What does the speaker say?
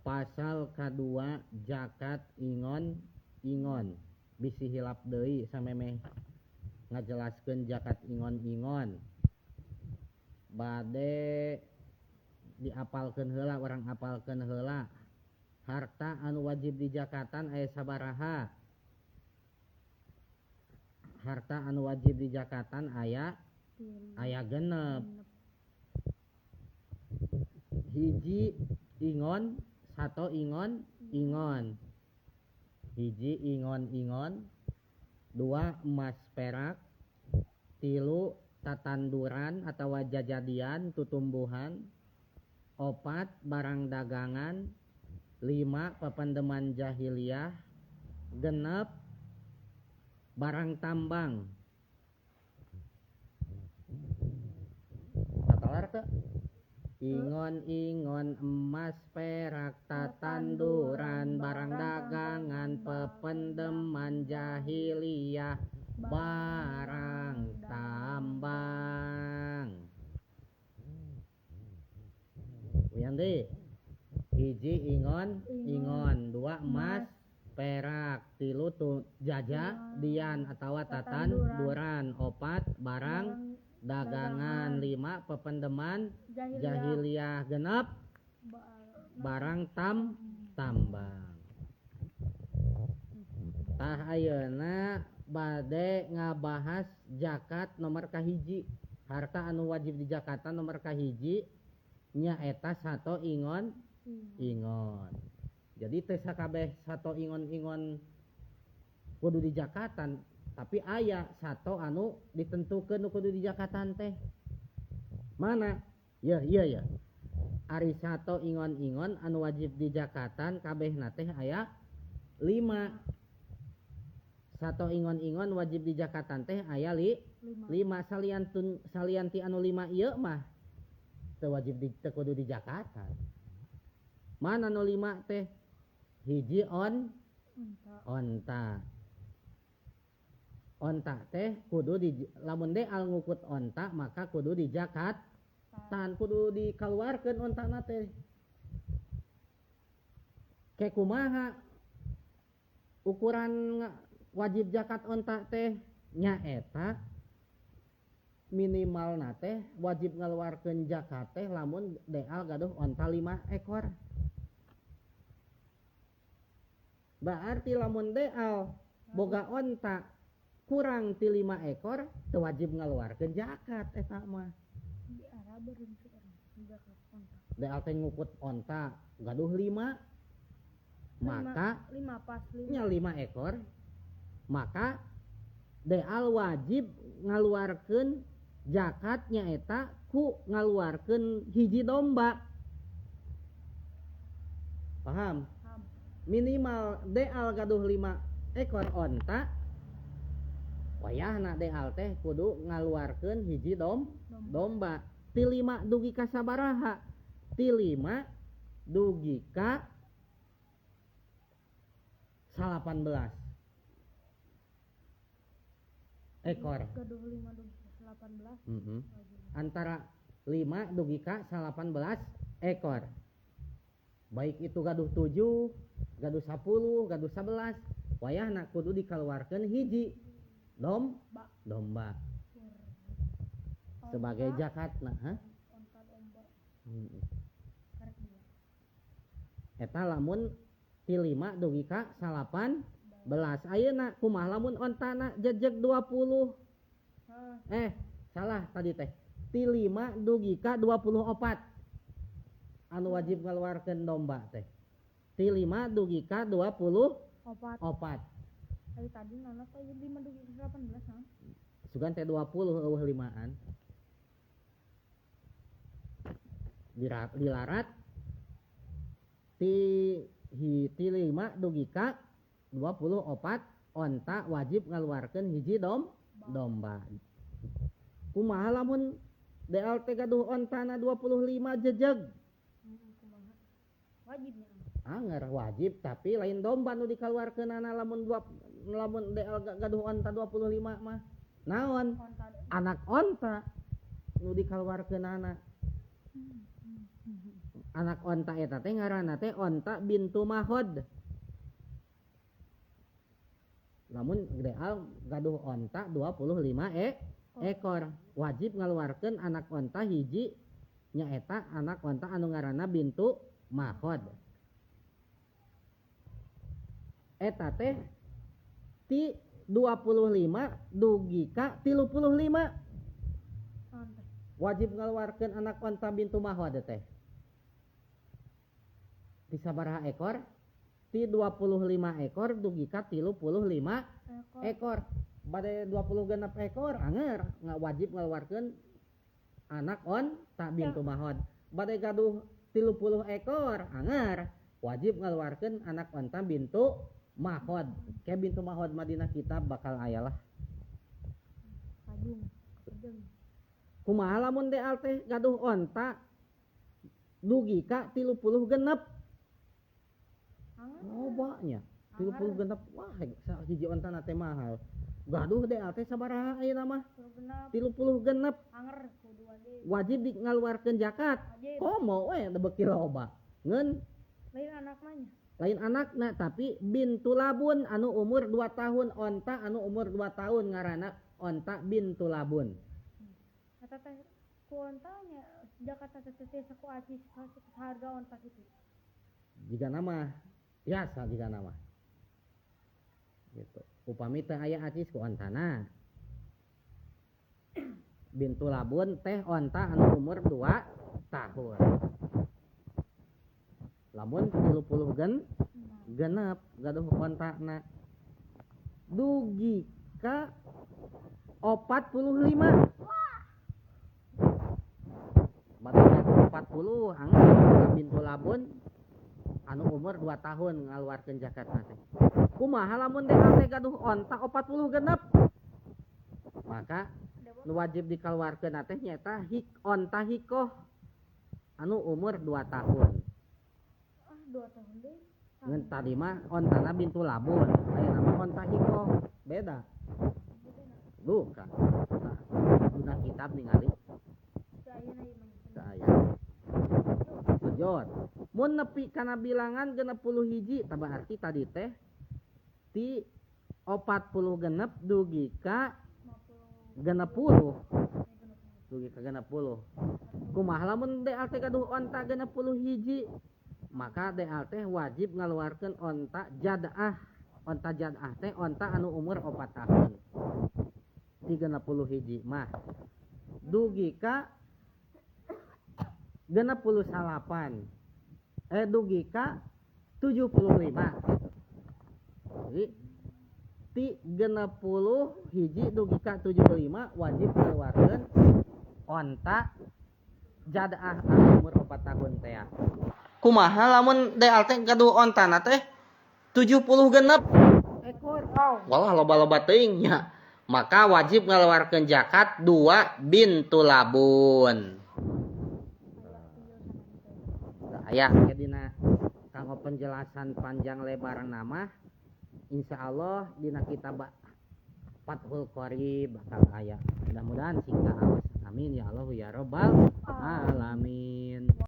Pasal kadua zakat ingon-ingon. Bisi hilap deui samemeh ngajelaskeun zakat ingon-ingon. Bade diapalkeun heula, urang apalkeun heula. Harta anu wajib dijakatan aya sabaraha? Harta anu wajib dijakatan aya 6. Hiji ingon, sato ingon ingon. Hiji ingon ingon, dua emas perak, tilu tatanduran atawa jajadian tutumbuhan, opat barang dagangan, lima pependeman jahiliyah, genep barang tambang. Katalar teu? Ingon-ingon emas perak tatanduran barang dagangan pependeman jahiliyah barang tambang. Wianti, hiji ingon ingon, dua emas perak, tilu tu jajadian atawa tatanduran, opat barang dagangan, lima pependeman jahiliyah, genep barang tambang. Tah ayeuna bade ngabahas zakat nomor kahiji. Harta anu wajib dijakatan nomor kahiji nyaeta sato ingon ingon. Jadi teu sakabeh sato ingon-ingon kudu dijakatan, tapi aya sato anu ditentukeun nu kudu dijakatan teh. Mana? Ya, iya ya. Ari sato ingon-ingon anu wajib dijakatan kabehna teh aya 5. Sato ingon-ingon wajib dijakatan teh aya 5. Salian ti anu 5 ieu mah teu wajib teu kudu dijakatan. Mana nu 5 teh? Hiji onta. Onta teh kudu di, lamun deal ngukut onta maka kudu dijakatan, kudu dikaluarkeun ontana teh. Ke kumaha ukuran wajib zakat onta teh? Nyaeta minimalna teh wajib ngaluarkeun zakat teh lamun deal gaduh onta 5 ekor. Berarti lamun deal boga onta kurang ti 5 ekor teu wajib ngaluarkeun zakat eta mah. Di Arab zakat onta. Deal teh ngukut onta gaduh 5, maka 5 pas 5. Nya 5 ekor, maka deal wajib ngaluarkeun zakat nyaeta ku ngaluarkeun hiji domba. Paham? Minimal deal gaduh 5 ekor onta, wayahna deal teh kudu ngaluarkeun hiji domba. Ti 5 dugi ka sabaraha? Ti 5 dugi ka 18 ekor. Gaduh 5 dugi ka 18. Antara 5 dugi ka 18 ekor. Baik itu gaduh 7, gaduh 10, gaduh 11, wayahna kudu dikeluarkeun hiji domba sebagai zakatna. Hah? Eta lamun ti 5 dugi ka 18. Ayeuna kumaha lamun ontana jejeg 20? Salah tadi teh. Ti 5 dugi ka 24 anu wajib ngaluarkeun domba teh. Ti 5 dugi ka 24. Ari tadi nana teh 5 dugi ka 18 naon? Sugan teh 20 eueuh limaan. Dilarat ti 5 dugi ka 24 onta wajib ngaluarkeun hiji domba. Kumaha lamun DLT gaduh ontana 25 jejeg? Kumaha? Wajibnya. Anger wajib tapi lain domba nu dikaluarkeunana lamun lamun DL gaduh onta 25 mah. Naon? Onta. Anak onta nu dikaluarkeunana. Anak onta eta teh ngaranna teh onta bintu mahod. Lamun deal gaduh onta 25 ekor, wajib ngaluarkeun anak onta hiji nyaeta anak onta anu ngaranna bintu mahod. Eta teh ti 25 dugi ka 35. Wajib ngaluarkeun anak onta bintu mahod teh. Ti sabaraha ekor? Ti 25 ekor dugi ka 35 ekor. Bade 26 ekor anger nggak wajib ngaluarkeun anak onta bintu mahod. Bade gaduh 30 ekor anger wajib ngaluarkeun anak onta bintu mahod. Kayak bintu mahod Madinah kita bakal aya lah. Kumaha lamun deal teh gaduh onta dugi ka 36. Loba nya 36. Wah, hiji onta na teh mahal. Gaduh deal teh sabaraha ayeuna mah? 36. Wajib di ngaluarkeun zakat. Komo we beuki loba. Ngeun lain anakna nya. Lain anakna tapi bintu labun anu umur 2 tahun, onta anu umur 2 tahun ngaranna onta bintu labun. Eta teh ku onta nya zakat teh teh saku acis harga onta kitu. Jika nama biasa jika nama gitu. Upami teh aya acis ku ontana. Bintu labun teh onta anu umur 2 tahun. Lamun 30 genep gaduh ontana dugi ka 45. Bade 40 angger bintu labun anu umur 2 tahun ngaluarkeun zakatna teh. Kumaha lamun teh gaduh onta 40 genep? Maka nu wajib dikaluarkeun teh nyaeta onta hikoh anu umur 2 tahun. Ah, 2 tahun deui. Ngan tadi mah ontana bintu labun, ayeuna mah onta hikoh, beda. Bukan. Nah, dina kitab ningali. Aya. Sujud. Mun nepi kana bilangan 61 tah berarti tadi teh ti 46 dugi ka 60. Dugi ka 60. Kumaha lamun deal teh gaduh onta 61, maka deal teh wajib ngaluarkeun onta jadaah. Onta jadaah teh onta anu umur 4 tahun. Ti 61 mah dugi ka 68 dugi ka 75. Jadi ti 61 dugi ka 75 wajib ngaluarkeun onta jadaah anu umur 4 tahun teh. Kumaha lamun deal teh gaduh ontana teh 76 ekor. Walah loba-loba teuing nya. Maka wajib ngaluarkeun zakat 2 bintu labun. Aya dina kanggo penjelasan panjang lebar nama insyaallah dina kitab Fathul Qorib bakal aya. Mudah-mudahan sing kaos. Amin ya Allah ya Rabbal alamin.